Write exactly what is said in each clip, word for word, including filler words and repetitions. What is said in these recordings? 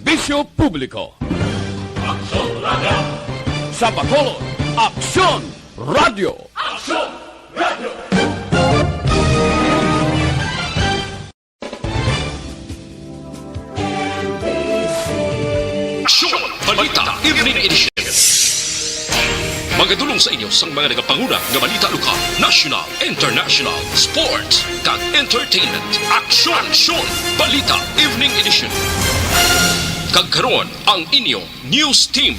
Serbisyo publiko. Aksyon Radio. Sa Bacolod, Aksyon Radio. Aksyon Radio. Aksyon Balita Evening Edition. Magadulong sa inyo sang mga nagapanguna nga balita lokal, national, international, sports, kag entertainment. Aksyon, Aksyon Balita Evening Edition. Kag karon ang inyo news team.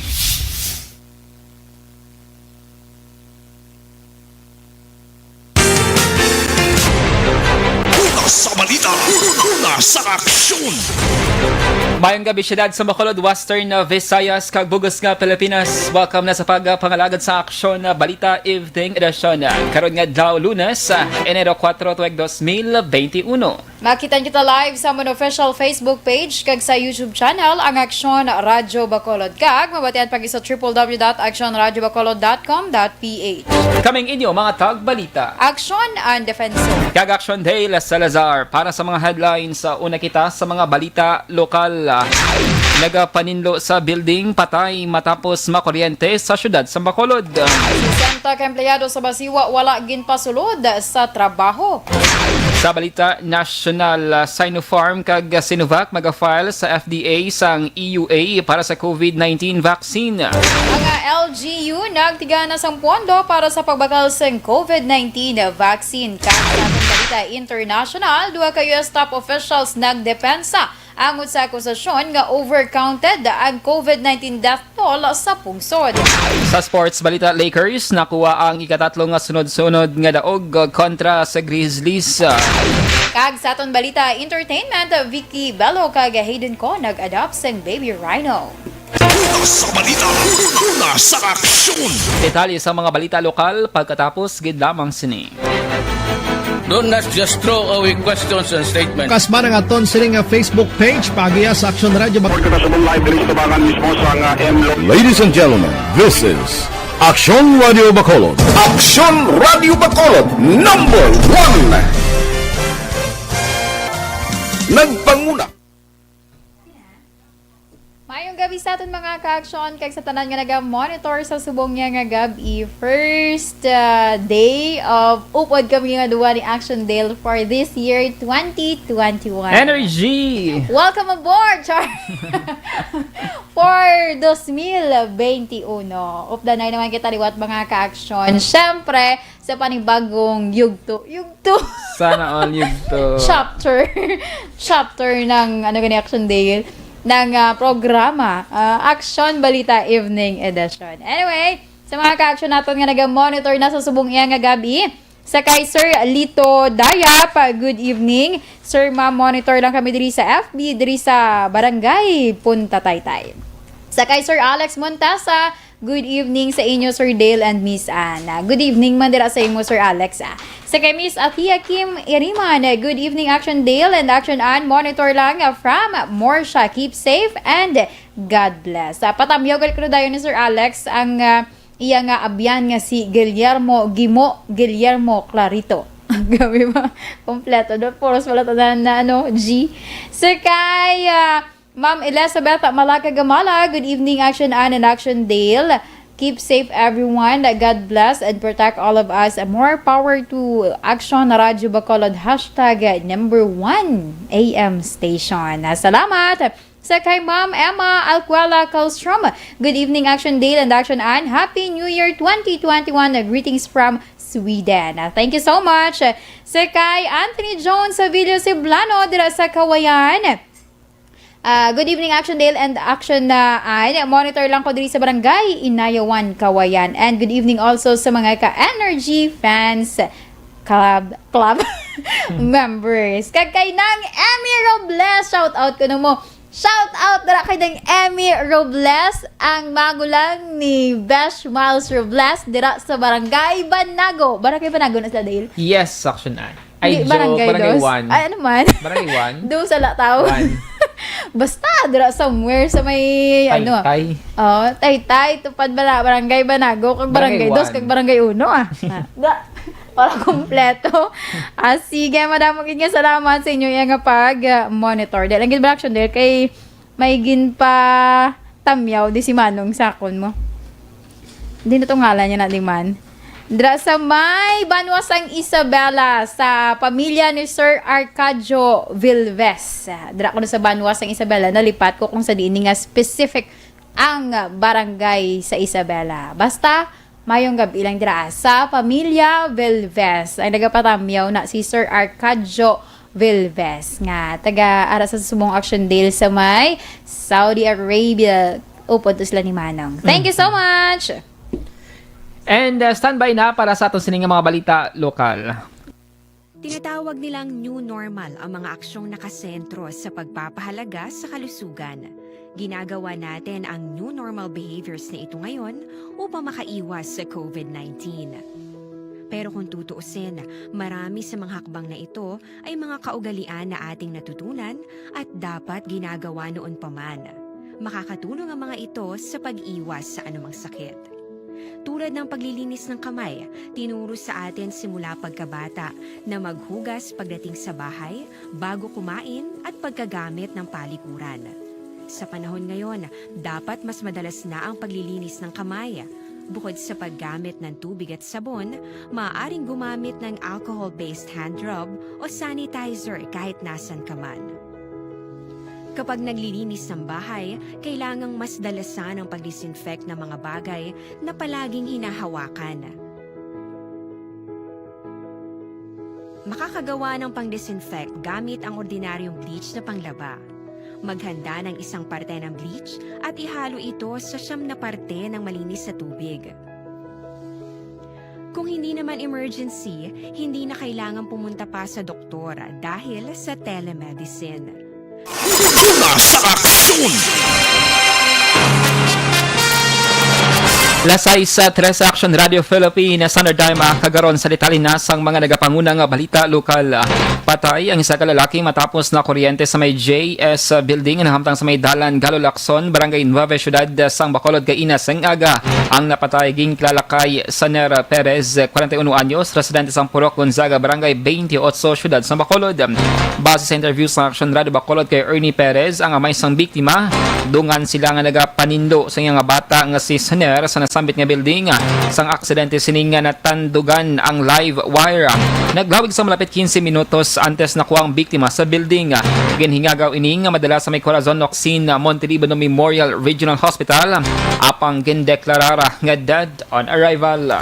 Una sa balita, una sa aksyon. Mayong gabi, siyudad sa Bacolod, Western Visayas, kag bug-os nga Pilipinas. Welcome na sa pagpangalagad sa Aksyon Balita Evening Edition. Karon nga adlaw, Lunes, Enero kuwatro, tuig dos mil benti uno. Makita kita live sa amon official Facebook page kag sa YouTube channel, ang Aksyon Radyo Bacolod, kag mabatian pa gid sa triple W dot aksyon radyo bacolod dot com dot P H. Kaming inyo mga tagbalita. Aksyon ang Defensor. Kag Aksyon Dale Salazar para sa mga headlines. Sa una kita sa mga balita lokal, ah, nagapaninlo sa building, patay matapos makuryente sa siyudad sa Bacolod. Sesenta ka empleyado sa Basiwa wala ginpasulod sa trabaho. Sa balita nasyonal, ah, Sinopharm kag Sinovac maga-file sa F D A sang E U A para sa COVID nineteen vaccine. Ang L G U nagtigana sang pondo para sa pagbakal sang COVID nineteen vaccine. Kag sa atong balita international, duha ka U S top officials nagdepensa angot sa akusasyon nga overcounted ang COVID nineteen death toll sa pungsod. Sa sports balita, Lakers nakuha ang ikatatlo nga sunod-sunod nga daog kontra sa Grizzlies. Kag sa aton balita entertainment, Vicky Bello kag Hayden Ko nag-adopt sang baby rhino. Una sa balita, una sa aksyon. Detalye sa mga balita lokal pagkatapos gid lamang sini. Don't not just throw away questions and statements. Kasman ang aton sining nga Facebook page, paagiha sa Aksyon Radyo Bac- Kita sa live diri sa tabangan mismo sa nga M Lo- Ladies and gentlemen, this is Aksyon Radio Bacolod. Aksyon Radio Bacolod, number one. Nagpanguna. Mayong gabi sa aton mga ka-aksyon kag sa tanan nga naga-monitor sa subong niya nga gab-i. First, ah, day of upod kami nga duwa ni Action Dale for this year, twenty twenty-one. Energy! Welcome aboard, Char! For dos mil benti uno. Updanay naman kita liwat mga ka-aksyon. Siyempre, sa panibagong yugto. Yugto! Sana all yugto. Chapter. Chapter ng, ano gani, Action Dale, ng, ah, programa, ah, Action Balita Evening Edition. Anyway, sa mga ka-action naton nga naga-monitor na sa subong iya nga gab-i, sa kay Sir Lito Dayap, good evening. Sir, ma'am, monitor lang kami diri sa F B, diri sa Barangay Punta Taytay. Sa kay Sir Alex Montasa, good evening sa inyo, Sir Dale and Miss Anne. Ah, good evening man dira sa imo, Sir Alex, ah. Sa kay Miss Athea Kim Iriman, ah, good evening, Action Dale and Action Anne. Monitor lang, ah, from Morsha. Keep safe and God bless. Ah, patamyaw gali ko dayon ni Sir Alex ang, ah, iya nga abyan nga si Guillermo, Gimo Guillermo Clarito. Grabe ba? Kompleto, no? Puros wala tanan na, ano, G. Sa kay, ah, Ma'am Elizabeth Malaga Gamala, good evening, Action Ann and Action Dale. Keep safe, everyone. God bless and protect all of us. More power to Action Radyo Bacolod, hashtag number one A M station. Salamat. Sa kay Ma'am Emma Alcuela Calstrom, good evening, Action Dale and Action Ann. Happy New Year twenty twenty-one. Greetings from Sweden. Thank you so much. Sa kay Anthony Jones Savillo Ceblano, dira sa Kawayan. Ah, good evening, Action Dale and Action, ah, Ann. Monitor lang ko diri sa Barangay Inayawan, Kawayan. And good evening also sa mga ka-Energy Fans Club, Club members. Kag kay Nang Emmy Robles, shout out ko mo. Shout out dira kay Nang Emmy Robles, ang magulang ni Besh Miles Robles, dira sa Barangay Banago. Barangay Banago na sila, Dale? Yes, Action Ann. Ay, Hindi, joke, Barangay Barangay Dos. One. Ay, ano man? Barangay One? Dos sa Lataw. One. Basta, dira somewhere sa may, ano. Taytay. Oh, Taytay, Tupad, Bala-, Barangay Banago, kag Barangay Barangay Dos, One. Kag Barangay Uno, ah. Ah, da, para kompleto. Ah, sige, madamo gid nga salamat sa inyo iya nga pag, ah, monitor. Dahil ang gid ba, Action Dale, kay May ginpatamyaw di si Manong sa akon mo. Di na to ngalan niya na di man. Dra sa may banwa sang Isabela, sa pamilya ni Sir Arcadio Vilves. Dra ko na sa banwa sang Isabela, nalipat ko kung sa diin nga specific ang barangay sa Isabela. Basta, mayong gabi lang dira sa pamilya Vilves. Ang nagapatamyaw na si Sir Arcadio Vilves, nga taga ara sa Subong Action Dale sa may Saudi Arabia. Upod to sila ni Manong. Thank you so much! And uh, standby na para sa aton sining nga mga balita lokal. Tinatawag nilang new normal ang mga aksyong nakasentro sa pagpapahalaga sa kalusugan. Ginagawa natin ang new normal behaviors na ito ngayon upang makaiwas sa COVID nineteen. Pero kung tutuusin, marami sa mga hakbang na ito ay mga kaugalian na ating natutunan at dapat ginagawa noon pa man. Makakatulong ang mga ito sa pag-iwas sa anumang sakit. Tulad ng paglilinis ng kamay, tinuro sa atin simula pagkabata na maghugas pagdating sa bahay, bago kumain at pagkagamit ng palikuran. Sa panahon ngayon, dapat mas madalas na ang paglilinis ng kamay. Bukod sa paggamit ng tubig at sabon, maaaring gumamit ng alcohol-based hand rub o sanitizer kahit nasan ka man. Kapag naglilinis ng bahay, kailangang mas dalasan ang pag-disinfect ng mga bagay na palaging hinahawakan. Makakagawa ng pang-disinfect gamit ang ordinaryong bleach na panglaba. Maghanda ng isang parte ng bleach at ihalo ito sa siyam na parte ng malinis na tubig. Kung hindi naman emergency, hindi na kailangan pumunta pa sa doktor dahil sa telemedicine. Una sa aksyon! Lasay sa Tres Action Radio Philippines, Sandra Daima, kagaron sa detalye na sang mga nagapanguna nga balita lokal. Patay ang isa ka lalaki matapos na kuryente sa may J S Building nga nahamtang sa may Dalan Galo Lacson, Barangay Nueve, Siyudad sang Bacolod, kaina sang aga. Ang napatay ginkilala kay Saner Perez, kwarenta y uno anyos, residente sang Purok Gonzaga, Barangay Twenty-eight, Siyudad sang Bacolod. Base sa interview sa Action Radio Bacolod kay Ernie Perez, ang amay sang biktima, dungan sila nga nagapanindo sa iya nga bata nga si Saner sa nasambit nga building. Sang aksidente sini nga natandugan ang live wire. Naglawig sa malapit quince minutos antes nakuha ang biktima sa building. Ginhingagaw ini nga madala sa may Corazon Locsin Montelibano Memorial Regional Hospital, apang gindeklarar nga dead on arrival.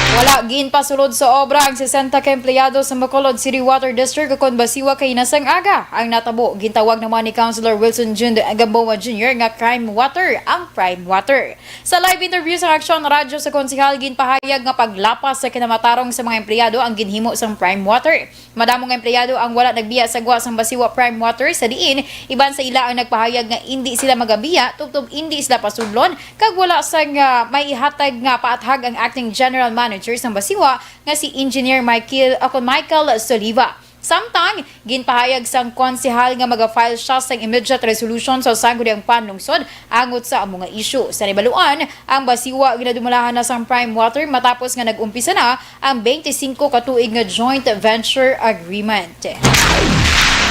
Wala ginpasulod sa obra ang sesenta ka empleyado sa Bacolod City Water District ukon basiwa kaina sang aga. Ang natabo gintawag naman ni Councilor Wilson Jun Gamboa Junior nga crime water ang Prime Water. Sa live interview sa Aksyon Radyo sa konsehal, ginpahayag nga paglapas sa kinamatarong sa mga empleyado ang ginhimo sang Prime Water. Madamo nga empleyado ang wala nagbiya sa gwa sang Basiwa Prime Water, sa diin iban sa ila ang nagpahayag nga indi sila magabiya tubtob indi sila pasudlon kag wala sang, ah, may ihatag nga paathag ang acting general manager sang Basiwa nga si Engineer Michael, o kon Michael Soliva. Samtang ginpahayag sang konsehal nga maga-file siya sang immediate resolution sa Sangguniang Panlungsod angot sa amo nga isyu. Sa nahibaluan, ang Basiwa ginadumalahan na sang Prime Water matapos nga nag-umpisa na ang twenty-five ka tuig nga joint venture agreement.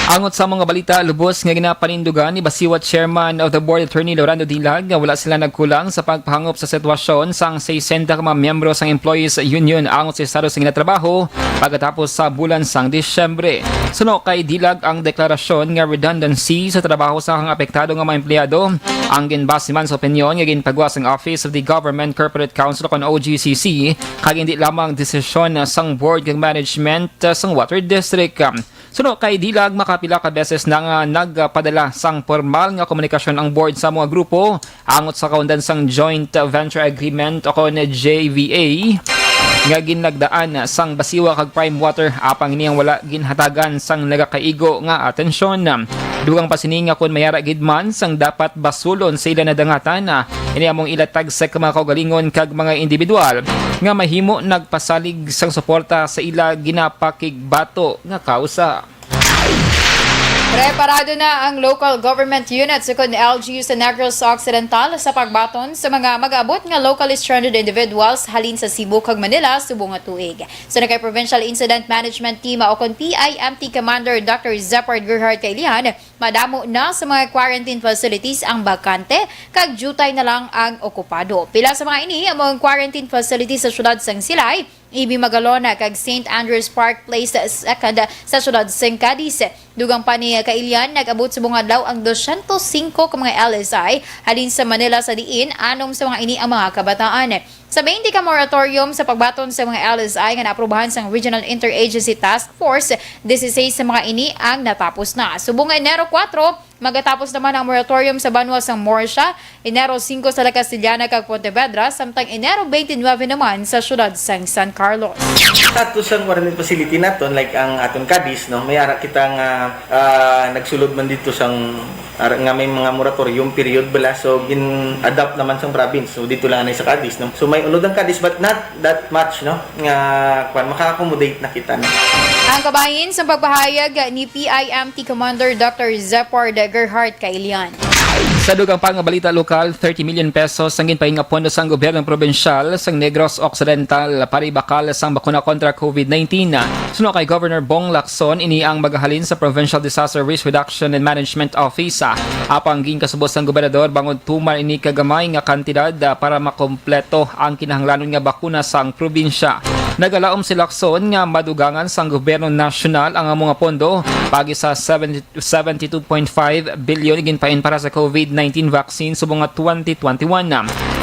Angot sa mga balita, lubos nga ginapanindugan ni Basiwa Chairman of the Board, Attorney Lorando Dilag, nga wala sila nagkulang sa pagpahangop sa sitwasyon sang sesenta ka mga miyembro sang Employees Union angot sa estado sa ginatrabaho pagkatapos sa bulan sang Disyembre. Suno kay Dilag, ang deklarasyon nga redundancy sa trabaho sa mga apektado nga mga empleyado ang ginbase man sa opinyon nga ginpagwa sang Office of the Government Corporate Counsel kon O G C C, kag hindi lamang desisyon sang board kag management sang Water District. Suno kay Dilag, makapila ka beses na nga nagpadala sang pormal nga komunikasyon ang board sa mga grupo angot sa kaundan sang Joint Venture Agreement o kon J V A nga ginlagdaan sang Basiwa kag Prime Water, apang ini ang wala ginhatagan sang nagakaigo nga atensyon. Dugang pa sini nga kon mayara gid man sang dapat basulon sa ila nadangatan, ini among ilatag sa mga kaugalingon kag mga individual nga mahimo nagpasalig sang suporta sa ila ginapakigbato nga kausa. Preparado na ang local government units ukon L G U sa Negros Occidental sa pagbaton sa mga mag-abot nga locally stranded individuals halin sa Cebu kag Manila subong nga tuig. Suno kay Provincial Incident Management Team ukon P I M T Commander Doctor Zepard Gerhard Kailian, madamo na sa mga quarantine facilities ang bakante kag diutay na lang ang okupado. Pila sa mga ini amo ang quarantine facilities sa siyudad sang Silay, Ibi Magalona kag Saint Andrew's Park Place Second sa siyudad sang Cadiz. Dugang pa ni Kailian, nag-abot subong adlaw ang dosyentos singko ka mga L S I halin sa Manila, sa diin anom sa mga ini ang mga kabataan. Sa twenty ka moratorium sa pagbaton sa mga L S I nga naaprubahan sang Regional Interagency Task Force, dieciséis sa mga ini ang natapos na. Subong nga Enero kuwatro, magatapos naman ang moratorium sa banwa sang Murcia, Enero singko sa La Castellana kag Pontevedra, samtang Enero twenty-nine naman sa siyudad sang San Carlos. Status sang quarantine facility naton, like ang aton Cadiz, no, may ara kita nga, ah, nagsulod man dito sang ara-, nga may mga moratorium period bala, so gin-adapt naman sang province. So dito lang anay sa Cadiz, no. So may unod ang Cadiz, but not that much, no, nga kwan, maka-accommodate na kita, no. Ang kabahin sa pagpahayag ni P I M T Commander Doctor Zepard Gerhard Kailian. Sa dugang pa nga balita lokal, thirty million pesos ang ginpahinga pondo sang gobyernong probinsyal sang Negros Occidental para ibakal sang bakuna kontra COVID nineteen. Suno kay Governor Bong Lacson, ini ang magahalin sa Provincial Disaster Risk Reduction and Management Office. Apang ginkasubo sang gobernador bangod tuman ini ka gamay nga kantidad, ah, para makompleto ang kinahanglanon nga bakuna sang probinsya. Nagalaom si Lacson nga madugangan sang gobyerno nasyonal ang amo nga pondo, paagi sa seventy, seventy-two point five billion ginpain para sa COVID nineteen vaccine subong nga twenty twenty-one.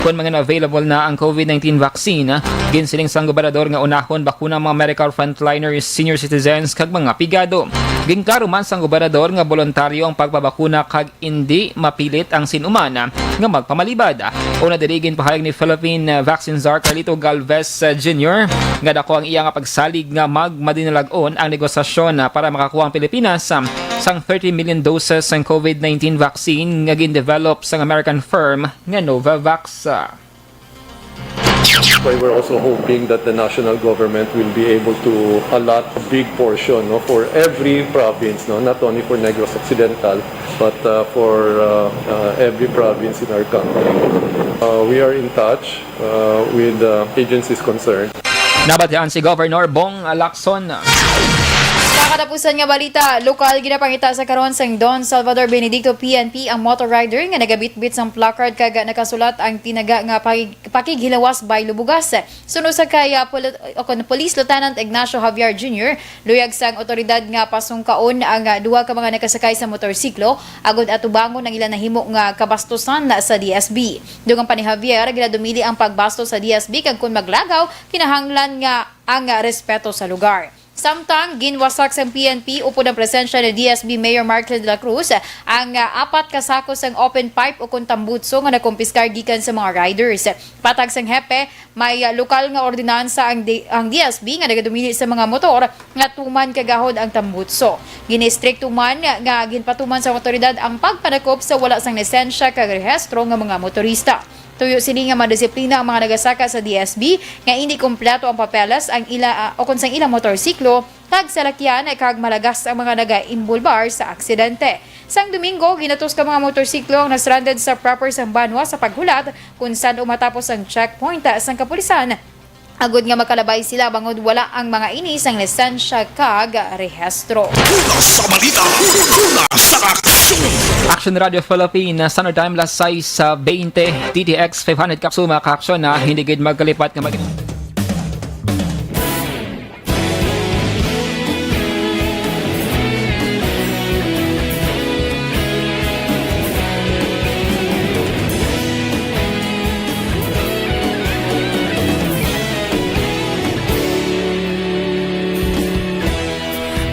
Kon mga available na ang COVID nineteen vaccine, ginsiling sang gobernador nga unahon bakuna ang mga medical frontliners, senior citizens, kag mga pigado. Ginklaro man sang gobernador nga boluntaryo ang pagpabakuna kag indi mapilit ang sin-o man nga magpamalibad. Una diri, ginpahayag ni Philippine Vaccine Czar Carlito Galvez, uh, Junior nga dako ang iya nga pagsalig nga magmadinalag-on ang negosasyon, uh, para makakuha ang Pilipinas, um, sang thirty million doses sang COVID nineteen vaccine nga gin-develop sang American firm nga Novavax. We were also hoping that the national government will be able to allot a big portion, no, for every province, no, not only for Negros Occidental, but, uh, for, uh, uh, every province in our country. Uh, we are in touch, uh, with the agencies concerned. Nabatian si Governor Bong Lacson. Sa katapusan nga balita, lokal, ginapangita sa karon sang Don Salvador Benedicto P N P ang motor rider nga nagabitbit sang placard kag nakasulat ang tinaga nga pakig-, pakighilawas by Lubugas. Suno sa kay, ah, poli-, o kon Police Lieutenant Ignacio Javier Junior, luyag sang otoridad nga pasungkaon ang, ah, duha ka mga nakasakay sa motorsiklo agod atubangon ang ila nahimo nga kabastusan sa D S B. Dugang pa ni Javier, ginadumili ang pagbastos sa D S B kag kon maglagaw, kinahanglan nga ang, ah, respeto sa lugar. Samtang ginwasak sang P N P upod ang presensya ni D S B Mayor Mark Ted de la Cruz ang, ah, apat ka sako sang open pipe o kon tambutso nga nakumpiskar gikan sa mga riders. Patag sang hepe, may, ah, lokal nga ordinansa ang D-, ang D S B nga nagadumili sa mga motor nga tuman kagahod ang tambutso. Ginistrikto man nga ginpatuman sa awtoridad ang pagpanakop sa wala sang lisensya kag rehistro nga mga motorista. Tuyo sini nga madisiplina ang mga nagasaka sa D S B nga indi kompleto ang papeles ang ila, ah, o kon sang ilang motorsiklo kag salakyan kag malagas ang mga nagaimbulbar sa aksidente. Sang Domingo, ginatos ka mga motorsiklo ang na-stranded sa proper sang banwa sa paghulat kung san-o matapos ang checkpoint, ah, sang kapulisan. Agod nga makalabay sila bangod wala ang mga ini sang lisensya kag rehistro. Una sa balita, una sa aksyon. Action Radio Philippines, Standard Time, las sais sa veinte, D T X five hundred Kapsuma, kaaksyon na, hindi gid magkalipat nga mag-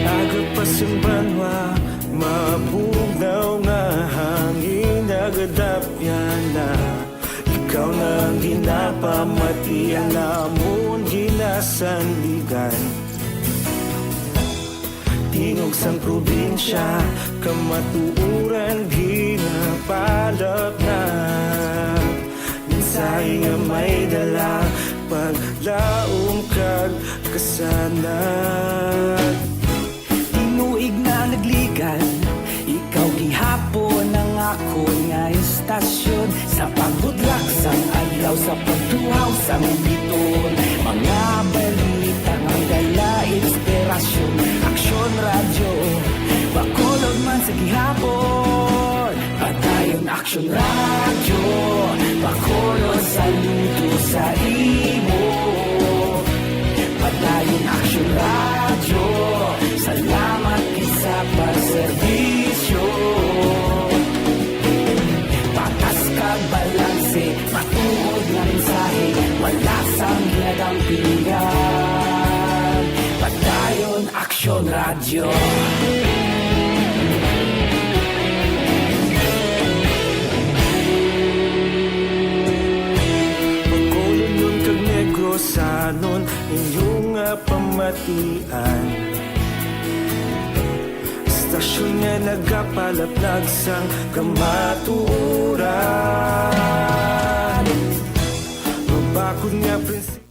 Aga pa sang banwa, mabugnaw nga hangin nagadapyan na. Ikaw na ang ginapamati, ang amon ginasandigan. Tingog sang probinsya, kamatuoran ginapalapnat. Mensahe nga may dala, paglaom kag kasanag. Tinuig na nagligan, Nga istasyon sa pagbudlak sang adlaw, sa pagtuhaw sang biton, mga balita nga dala inspirasyon. Aksyon Radyo, Bacolod man sa gihapon. Padayon Aksyon Radyo, Bacolod sa luto sa imo. Padayon Aksyon Radyo, salamat gid sa pagserbisyo. Patas kag balanse, matuod nga mensahe, wala sang ginadampingan. Padayon Aksyon Radyo. Bacolodnon kag Negrosanon, inyo nga pamatian. Istasyon nga nagapalaplag sang kamatuoran. Mabakod nga prinsipyo.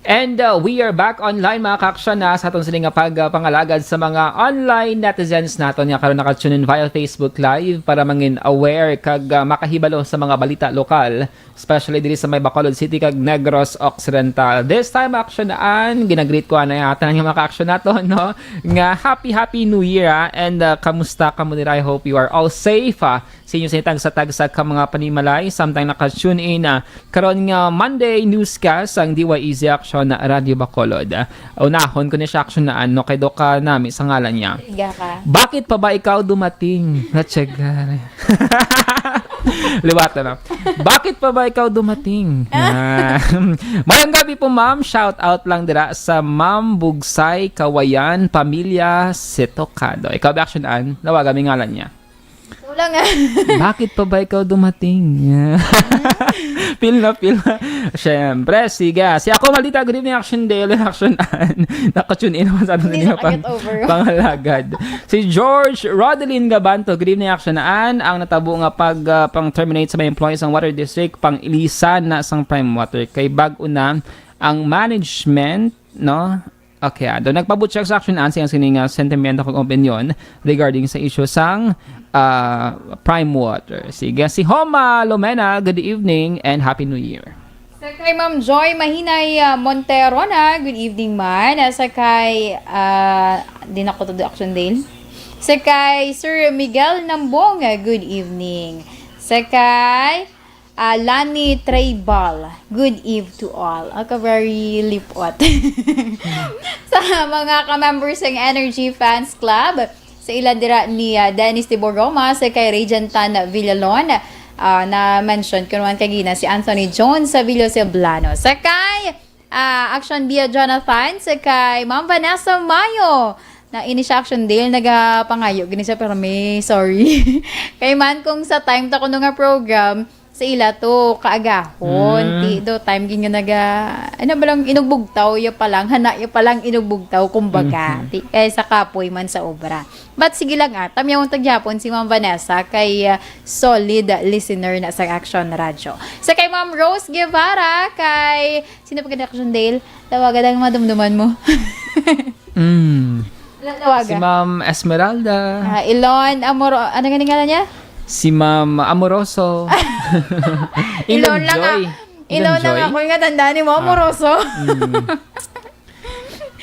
And, uh, we are back online, mga kaaksyon, na sa aton sini nga pag, uh, pangalagad sa mga online netizens naton nga karon naka-tune in via Facebook Live para mangin aware kag, uh, makahibalo sa mga balita lokal, especially diri sa may Bacolod City kag Negros Occidental. This time, aksyon, an ginagreet ko anay atan nga mga kaaksyon naton, no, nga happy, happy New Year, ah, and, uh, kamusta kamo dira? I hope you are all safe, ah, sa inyo sa tagsa-tagsa ka mga panimalay, samtang naka-tune in, ah, karon nga Monday newscast ang D Y E Z Action Radyo Bacolod. Ah, unahon ko ni siya aksyon na ano, kay Doka nami sa ngalan niya. Higa ka. Bakit pa ba ikaw dumating? Natsagar. Liwat na. Bakit pa ba ikaw dumating? Ah. Mayong gabi po, ma'am. Shout out lang dira sa Ma'am Bugsay Kawayan, pamilya Setocado. Ikaw ba, action, Ann? Lawagan mi ngalan niya. Wala nga. Bakit pa ba ikaw dumating? Feel na, feel na. Siyempre, sige. Si ako, Maldita, good evening, Action Dale, Action Ann. Naka-tune in naman sa atin Hindi niya pang, nakaget over. Pangalagad. Si George Rodelin Gabanto, good evening, Action Ann. Ang natabo nga pag, ah, pang-terminate sa mga employees ng Water District, pang ilisan na sang Prime Water. Kay bag-o na ang management, no? Okay, ah, do nagpabutsak sa action an siyang sining, ah, sentimento kag opinyon regarding sa issue sang, ah, Prime Water. Sige, si Homa Lomena, good evening and Happy New Year. Sa kay Ma'am Joy Mahinay, ah, Monterona, good evening man. Ah, sa kay, ah, di na ko to do action din. Sa kay Sir Miguel Nambong, ah, good evening. Sa kay Ah, Lani Traybal, good eve to all. Aka very lipot. Sa mga ka-members ng Energy Fans Club, sa ila dira ni, ah, Dennis Tiboroma, sa kay Regent Tan Villalon, ah, na-mention ko naman kagina si Anthony Jones sa Villo Ceblano. Sa kay Ah, Action Bia Jonathan, sa kay Ma'am Vanessa Mayo. Na ini siya, Action Dale, nagapangayo gini siya, pero may sorry. Kay man kung sa time ta kuno nga program, sa ila to, kaagahon, Mm. ti do time gid nga naga, ano ba lang, inugbugtaw, ya pa lang, hana, ya pa lang inugbugtaw, kumbaga, Mhm. ti, eh, sa kapoy man sa obra. But sige lang, ah, tamyawon ta gyapon si Ma'am Vanessa kay, ah, solid listener na sa Action Radio. Sa kay Ma'am Rose Guevara, kay sino pa gani, Action Dale? Tawagan ang madumduman mo. Mm. Wala tawagan. Si Ma'am Esmeralda. Ah, Ilon Amoro-, ano gani ngalan niya? Si Ma'am Amoroso. Ilon Ilon lang, Joy. Ah. Ilon Ilon lang Joy. Ako nga tandaan ni mo, Ah. Amoroso. Mm.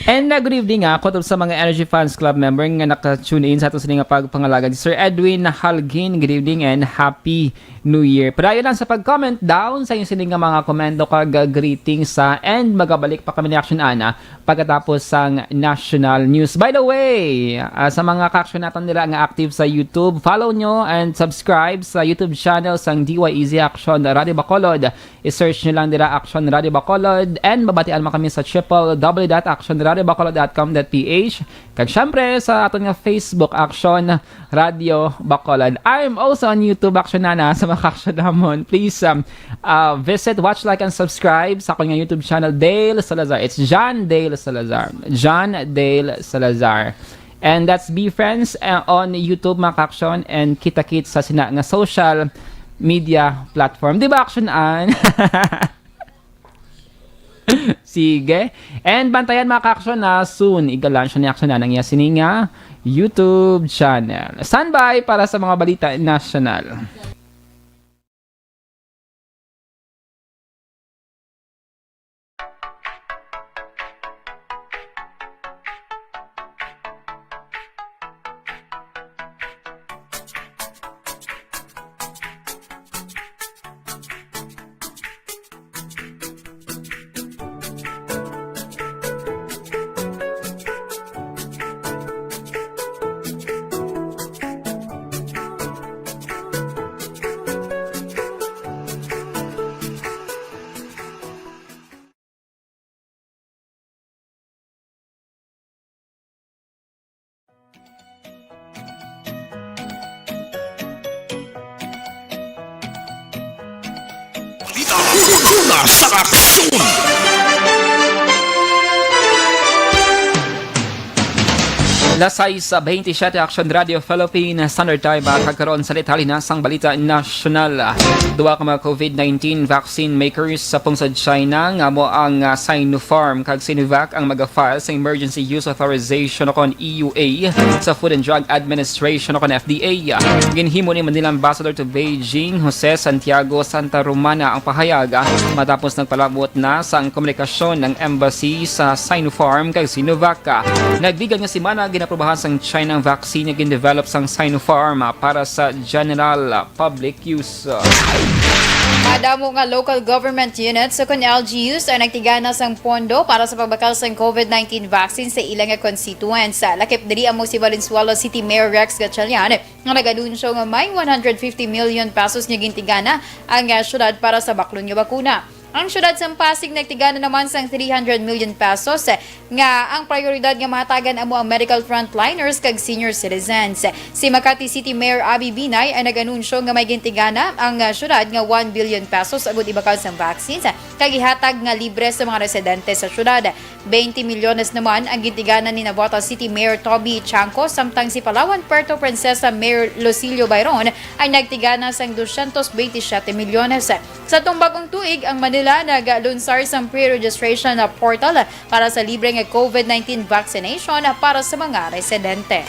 And, uh, good evening, ah, kutob sa mga Energy Fans Club member nga naka-tune in sa ato sini nga pagpangalagad. Si Sir Edwin Halgin, good evening and Happy New Year. Padayon lang sa pag-comment down sa inyo sini nga mga komento kag, uh, greetings, ah, and magabalik pa kami ni Action Ana pagkatapos sang national news. By the way, ah, sa mga ka-action naton nila nga active sa YouTube, follow nyo and subscribe sa YouTube channel sang D Y E Z Action Radio Bacolod. I-search nyo lang dira Action Radio Bacolod and mabatian mo kami sa triple W dot action radio bacolod dot com dot P H. Kag syempre sa aton nga Facebook, Action Radio Bacolod. I'm also on YouTube, Action Nana, sa mga ka-action namon. Please, um, uh, visit, watch, like, and subscribe sa akon nga YouTube channel, Dale Salazar. It's John Dale Salazar. John Dale Salazar. And that's Be Friends, uh, on YouTube, mga ka-action, and kita-kits sa sina nga social media platform. Di ba, Action Ann? Sige. And bantayan, mga ka-action, na soon, iga-launch ni Action Ann ang iya sini nga YouTube channel. Standby para sa mga balita nasyonal. Balita una sa aksyon. Las sais bentisiete, Action Radio Philippine Standard Time, ah, kag karon sa detalye na sang balita nasyonal. Duha ka mga COVID nineteen vaccine makers sa pungsod China nga amo ang, ah, Sinopharm kag Sinovac ang maga-file sa Emergency Use Authorization o kon E U A sa Food and Drug Administration o kon F D A. Ginhimo ni Manila Ambassador to Beijing, Jose Santiago Santa Romana, ang pahayag, ah, matapos nagpalabot na sang komunikasyon ang embassy sa Sinopharm kag Sinovac. Nagligad nga semana, ginaprobahan sang China ang vaccine nga gindevelop sang Sinopharm, ah, para sa general, ah, public use. Madamo nga local government units o kon L G Us ang nagtigana sang pondo para sa pagbakal sang COVID nineteen vaccine sa ila nga constituents. Lakip diri amo si Valenzuela City Mayor Rex Gatchalian, nga nag-anunsyo nga may one hundred fifty million pesos nga gintigana ang, ah, syudad para sa baklon nga bakuna. Ang syudad sang Pasig nagtigana naman sang three hundred million pesos, eh, nga ang prioridad nga mahatagan amo ang medical frontliners kag senior citizens. Si Makati City Mayor Abby Binay ang nag-anunsyo nga may gintigana ang, ah, syudad nga one billion pesos agud ibakal sang vaccines, eh, kag ihatag nga libre sa mga residente sa syudad. Twenty milyones naman ang gintigana ni Navotas City Mayor Toby Chanco, samtang si Palawan Puerto Princesa Mayor Lucilio Bayron ang nagtigana sang dosyentos bentisiete milyones. Sa tong bag-ong tuig, ang Manila naglunsar sang pre-registration na portal para sa libre nga COVID nineteen vaccination para sa mga residente.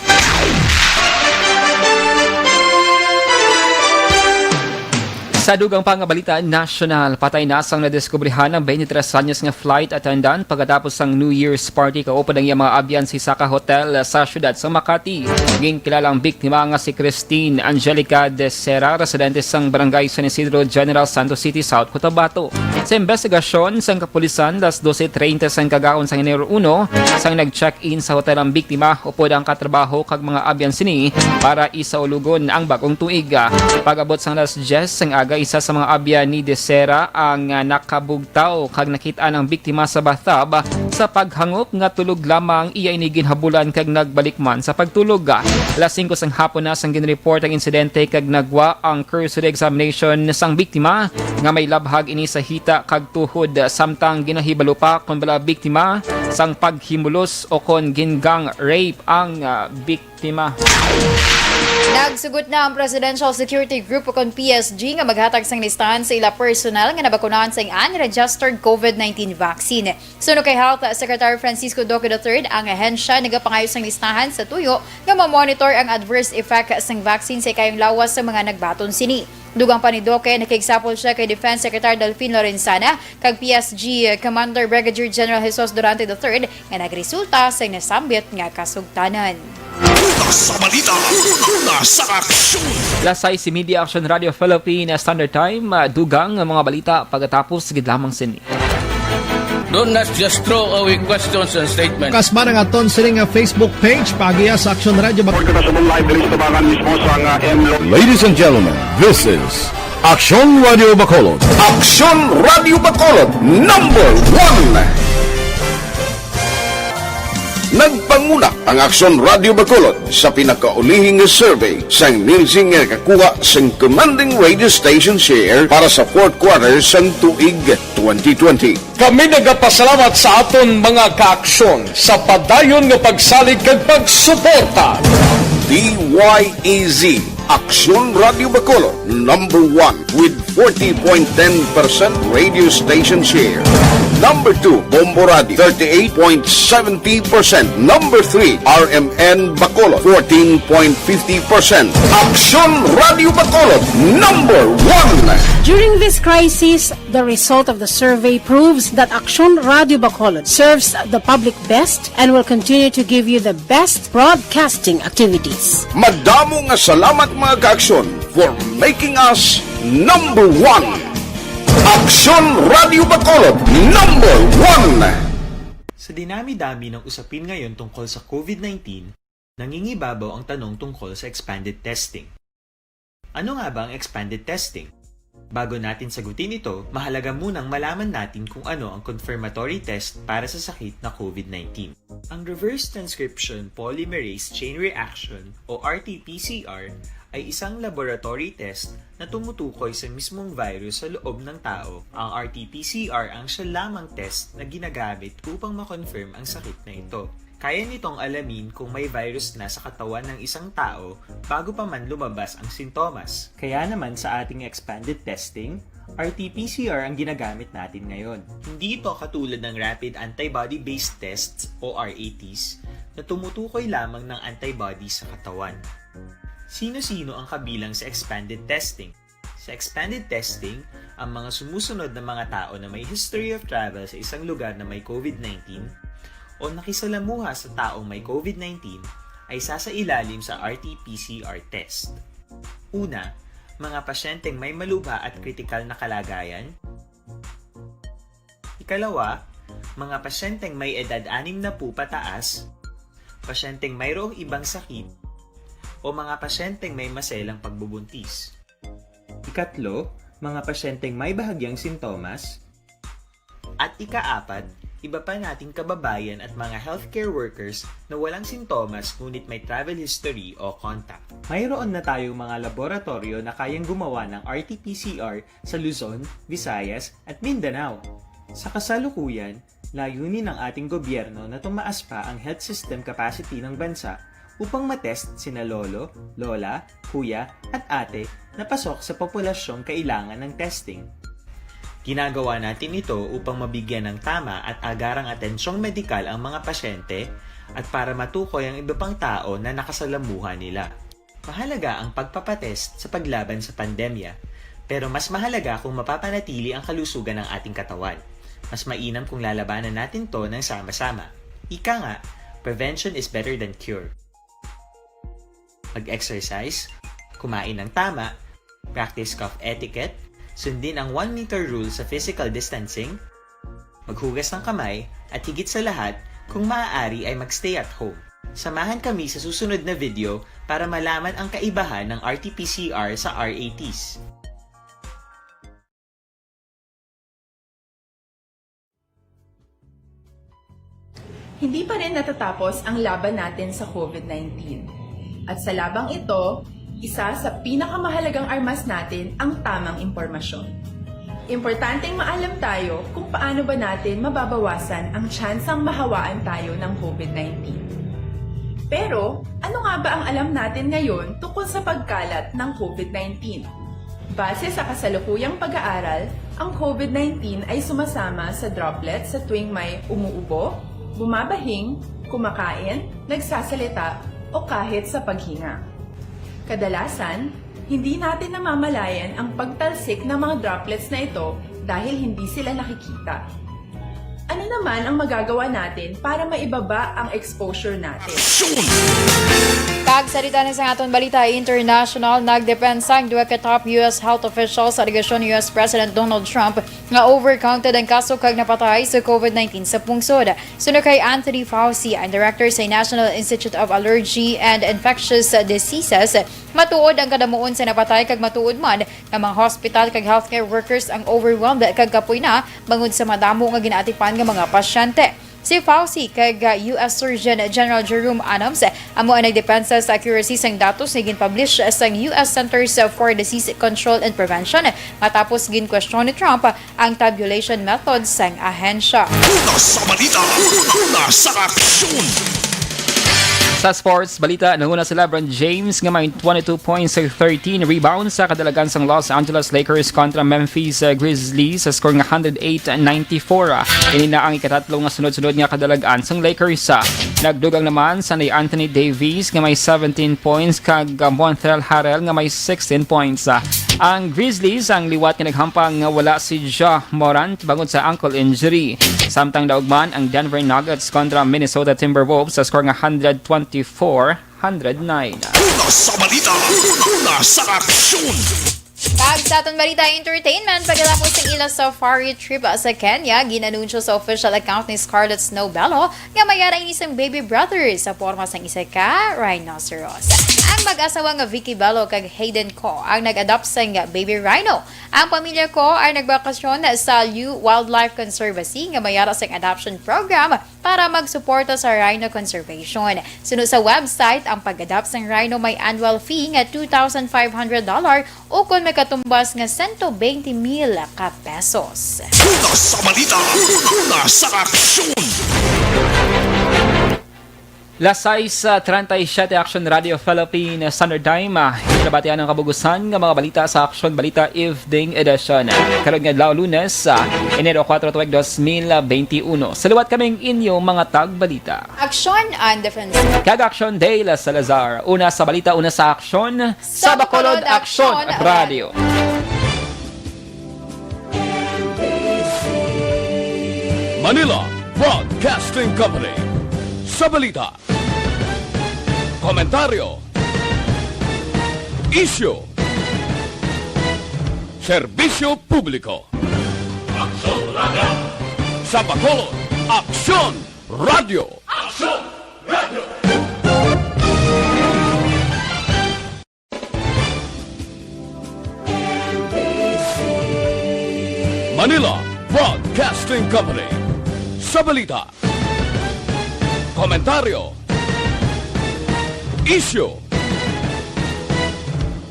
Sa dugang pa nga balita nasyonal, patay na sang nadiskubrihan ang twenty-three anyos nga flight attendant pagkatapos sang New Year's party kaupod ang iyang mga abyan sa isa ka hotel sa siyudad sa Makati. Ginkilala ang biktima nga si Christine Angelica de Serra, residente sang Barangay San Isidro, General Santos City, South Cotabato. Sa investigasyon sang kapulisan, las doce treinta sang kagahon sang Enero uno, sang nag-check-in sa hotel ang biktima, upod ang katrabaho kag mga abyan sini para isaulogon ang bag-ong tuig. Pag-abot sang las diyes sang aga, isa sa mga abyan ni De Serra ang, ah, nakabugtaw kag nakit-an ang biktima sa bathtub. Sa paghangop nga tulog lamang, iya ini ginhabulan kag nagbalik man sa pagtulog. Las singko sang hapon na sang ginreport ang insidente kag nagwa ang cursory examination sang biktima nga may labhag ini sa hita kag tuhod, samtang ginahibalo pa kon bala biktima sang paghimulos o kon gin-gang rape ang, ah, biktima. Nagsugot na ang Presidential Security Group o kon P S G nga maghatag sang listahan sa ila personnel nga nabakunahan sang unregistered COVID nineteen vaccine. Suno kay Health Secretary Francisco Duque the third, ang ahensya nagapangayo sang listahan sa tuyo nga ma-monitor ang adverse effect sang vaccine sa ikayong lawas sa mga nagbaton sini. Dugang pa ni Duque, nakigsapol siya kay Defense Secretary Delfin Lorenzana kag P S G Commander Brigadier General Jesus Durante the third nga nagresulta sa nasambit nga kasugtanan. Una sa balita, una sa aksyon. Las sais y media, Action Radio Philippine Standard Time. Ah, dugang nga mga balita pagkatapos, gid lamang sini. Don't just throw away questions and statements. Kasman ang aton sini nga Facebook page, paagiha sa Action Radio Bak- Report na sa live diri sa Tabangan mismo sa nga M Lo- Ladies and gentlemen, this is Action Radio Bacolod. Action Radio Bacolod, number one. Nagpanguna ang Action Radio Bacolod sa pinakaulihi nga survey sang Nielsen nga nakakuha sang commanding radio station share para sa fourth quarter sang tuig twenty twenty. Kami nagapasalamat sa aton mga kaaksyon sa padayon nga pagsalig kag pagsuporta. D Y E Z, Aksyon Radio Bacolod, number one with forty point ten percent radio station share. Number two, Bombo Radio, thirty-eight point seventy percent. Number three, R M N Bacolod, fourteen point fifty percent. Aksyon Radio Bacolod, number one. During this crisis, the result of the survey proves that Aksyon Radio Bacolod serves the public best and will continue to give you the best broadcasting activities. Madamo nga salamat, mga ka-Aksyon, for making us number one. Aksyon Radio Bacolod, number one. Sa dinami-dami ng usapin ngayon tungkol sa COVID nineteen, nangingibabaw ang tanong tungkol sa expanded testing. Ano nga ba ang expanded testing? Bago natin sagutin ito, mahalaga munang malaman natin kung ano ang confirmatory test para sa sakit na COVID nineteen. Ang reverse transcription polymerase chain reaction o R T P C R ay isang laboratory test na tumutukoy sa mismong virus sa loob ng tao. Ang R T P C R ang siya lamang test na ginagamit upang ma-confirm ang sakit na ito. Kaya nitong alamin kung may virus na sa katawan ng isang tao bago pa man lumabas ang sintomas. Kaya naman sa ating expanded testing, R T P C R ang ginagamit natin ngayon. Hindi ito katulad ng rapid antibody-based tests o R A Ts na tumutukoy lamang ng antibody sa katawan. Sino-sino ang kabilang sa expanded testing? Sa expanded testing, ang mga sumusunod na mga tao na may history of travel sa isang lugar na may COVID nineteen o nakisalamuha sa taong may COVID nineteen ay sasailalim sa R T P C R test. Una, mga pasyenteng may malubha at kritikal na kalagayan. Ikalawa, mga pasyenteng may edad anim na po pataas, pasyenteng mayroong ibang sakit, o mga pasyenteng may maselang pagbubuntis. Ikatlo, mga pasyenteng may bahagyang sintomas. At ikaapat, iba pa nating kababayan at mga healthcare workers na walang sintomas ngunit may travel history o contact. Mayroon na tayong mga laboratoryo na kayang gumawa ng R T P C R sa Luzon, Visayas, at Mindanao. Sa kasalukuyan, layunin ng ating gobyerno na tumaas pa ang health system capacity ng bansa upang matest sina lolo, lola, kuya, at ate na pasok sa populasyong kailangan ng testing. Ginagawa natin ito upang mabigyan ng tama at agarang atensyong medikal ang mga pasyente at para matukoy ang iba pang tao na nakasalamuha nila. Mahalaga ang pagpapatest sa paglaban sa pandemya, pero mas mahalaga kung mapapanatili ang kalusugan ng ating katawan. Mas mainam kung lalabanan natin to ng sama-sama. Ika nga, prevention is better than cure. Mag-exercise, kumain ng tama, practice cough etiquette, sundin ang one meter rule sa physical distancing, maghugas ng kamay, at higit sa lahat, kung maaari ay mag-stay at home. Samahan kami sa susunod na video para malaman ang kaibahan ng R T P C R sa R A Ts. Hindi pa rin natatapos ang laban natin sa COVID nineteen. At sa labang ito, isa sa pinakamahalagang armas natin ang tamang impormasyon. Importanteng maalam tayo kung paano ba natin mababawasan ang tsansang mahawaan tayo ng COVID nineteen. Pero, ano nga ba ang alam natin ngayon tungkol sa pagkalat ng COVID nineteen? Base sa kasalukuyang pag-aaral, ang COVID nineteen ay sumasama sa droplets sa tuwing may umuubo, bumabahing, kumakain, nagsasalita, o kahit sa paghinga. Kadalasan, hindi natin namamalayan ang pagtalsik ng mga droplets na ito dahil hindi sila nakikita. Ano naman ang magagawa natin para maibaba ang exposure natin? Kag sa detalyes sang aton balita international, nagdepensa ang duha ka top U S health officials sa alegasyon ni U S President Donald Trump nga overcounted ang kaso kag napatay sa COVID nineteen sa pungsod. Suno kay Anthony Fauci, ang director sa National Institute of Allergy and Infectious Diseases, matuod ang kadamuon sa napatay kag matuod man nga mga hospital kag healthcare workers ang overwhelmed kag kapoy na bangod sa madamo nga ginaatipan nga mga pasyente. Si Fauci kag, uh, U S Surgeon General Jerome Adams amo ang nagdepensa sa accuracy sang datos nga ginpublish sang U S Centers for Disease Control and Prevention matapos ginkwestiyon ni Trump ang tabulation method sang ahensya. Una sa balita, una sa aksyon. Sa sports balita, nanguna si LeBron James nga may twenty-two points sa thirteen rebounds sa kadalagan sang Los Angeles Lakers kontra Memphis, uh, Grizzlies sa score nga hundred eight ninety-four. Ini na ang ikatatlo nga sunod-sunod nga kadalagan sang Lakers. Nagdugang naman si Anthony Davis nga may seventeen points kag, uh, Montrezl Harrell nga may sixteen points. Ang Grizzlies ang liwat nga naghampang nga wala si Ja Morant bangod sa ankle injury. Samtang daog man ang Denver Nuggets kontra Minnesota Timberwolves sa score nga hundred twenty-four, hundred nine. Una sa balita, una sa aksyon. Kag sa aton balita entertainment, pagkatapos ng ila safari trip sa Kenya, ginanunsyo sa official account ni Scarlett Snow Bello nga may ara ini sang baby brother sa porma sang isa ka rhinoceros. Ang mag-asawa nga Vicky Bello kag Hayden Ko ang nag-adopt sang baby rhino. Ang pamilya Ko ay nagbakasyon sa Liu Wildlife Conservancy nga may ara sang adoption program para magsuporta sa rhino conservation. Suno sa website, ang pag-adopt sang rhino may annual fee nga two thousand five hundred dollar o kon may katumbas nga sento bente mil ka pesos. Una sa balita, una sa aksyon. Las sais, ah, treinta y siete, Action Radio Philippine Standard Time. Ah, nabatian ang kabugusan nga mga balita sa Action Balita Evening Edition. Karon nga adlaw, Lunes, ah, Enero kuwatro, tuig dos mil benti uno. Sa liwat kaming inyo mga tagbalita. Action and Defense. Kag Action Dale Salazar. Una sa balita, una sa aksyon. Sa Bacolod, Action Radio. Manila Broadcasting Company. Sa balita, komentaryo, isyu, serbisyo publiko. Aksyon Radio. Sa Bacolod, Aksyon Radio. Aksyon Radio. Manila Broadcasting Company. Sa balita, komentaryo, isyu,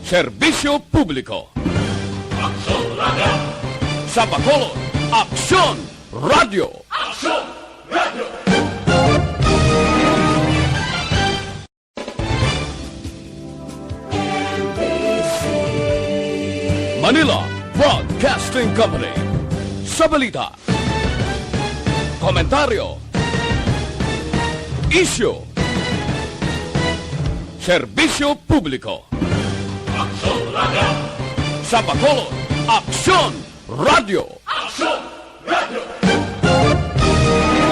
serbisyo publiko. Aksyon Radio. Sa Bacolod, Aksyon Radio. Aksyon Radio. Manila Broadcasting Company. Sa balita, komentaryo, isyu, serbisyo publiko. Aksyon Radio. Sa Bacolod, Aksyon Radio. Aksyon Radio.